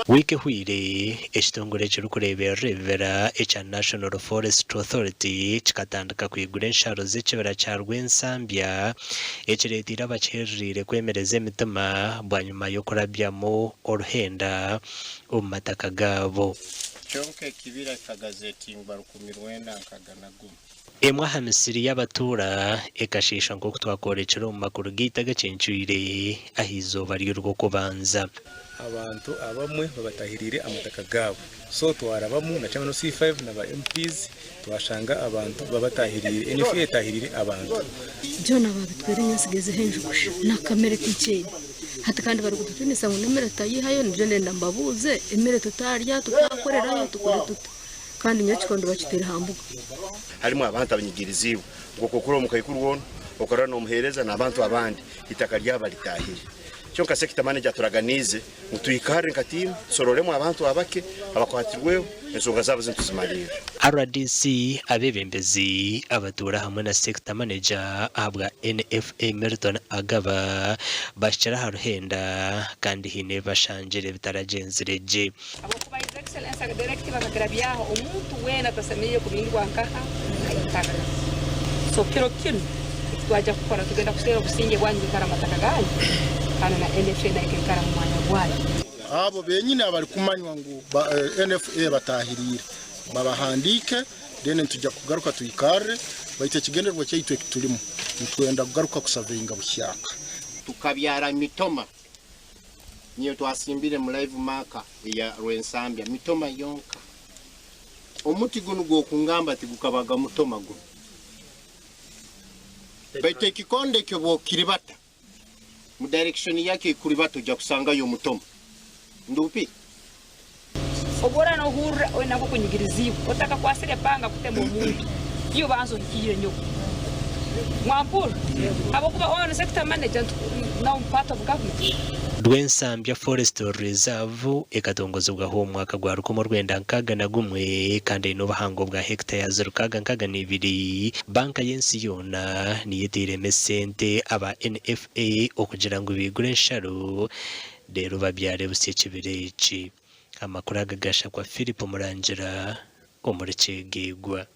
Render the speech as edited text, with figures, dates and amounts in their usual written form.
Wiiki ehwaire, ekitongore ekirikureeberera ebibira ekya National Forestry Authority kikatandika kwigura ensharo z'ekibira kya Rwensambya ekireeteire abakiherereire kwemereza emitima bwanyima y'okurabyamu oruhenda omu mataka gaabo. Kyonka ekibira kikagazetingwa 1961. Emwe aha misiri y'abatuura ekashiishwa nk'oku twakworekire omu makuru gaitu agacencwire aha izooba ry'Orwokubanza. Abantu abamwe babatahiriire amataka gaabo so twarabamu na chairman wa C5 na ba MPs twashanga abantu babatahiriire NFA etahiriire abantu. Byona baabitwire nyowe ntsigazireho enju kusha n'akamere k'enkyene. Hati kandi barikututiinisa ngu n'emere tutayihayo nibyo ndenda mbabuuze, emere tutaarya, tutaakorerayo tukore tuta? Kandi nyowe ekikondo bakiteire aha mbuga. Harimu abantu abanyigiriziibwe, nk'oku okura omukaikuru onu, okarora n'omuheereza n'abantu abandi, eitaka ryabo baritaahire. Kyonka Sector Manager aturaganiize ngu twikarre nka tiimu, tusororemu abantu abake abakwatirweho, ensonga zaabo zinu tuzimalirre. Rdc, abeebembezi, abatuura hamwe na Sector Manager ahabwa NFA Milton Agaba bahikire aha ruhenda kandi haine ebi bashangire bitaragyenzire gye. Habwokuba His Excellency Directive akagirabyaho omuntu weena atasemeriire kubingwa nkaha ha itaka. So kiro kinu eki twaija kukora tugenda kuseera obusinge bwanyu bwikara mu mataka ganyu kandi na NFA nayo ekaikara mu mwanya gwayo. Abo benyini abarikumanywa ngu NFA ebatahiriire babahandiike then nituija kugaruka twikarre baitu ekigendererwa kyaitu ekiturimu nitwenda kugaruka kusaveyinga buhyaka. Tukabyara mitoma. Niyo twasimbire mu live marker eya Rwensambya mitoma yonka. Omuti gunu gwokungamba tigukabaga mutoma gunu. Baitu ekikondo ekyo bwokiribata mu direction yakyo ekuribata oja kusangayo omutoma. Ndupi? Obu oraaba noohurra oine nk'okunyigiriziibwe, otakakwasire epanga kutema omuntu, iwe banza ohikiirire nyowe. Mwampurra? Habwokuba onu sector manager now part of government. Rwensambya Forest Reserve ekatongozibwaho omu mwaka gwa 1961 kandi eine obuhango bwa hectares 662. Banka y'ensi yoona niyo eteiremu esente aba NFA okugira ngu baigure ensharo Reero babyare busya ekibira eki. Amakuru aga gashakwa Philip Murangira omuri Kyegegwa.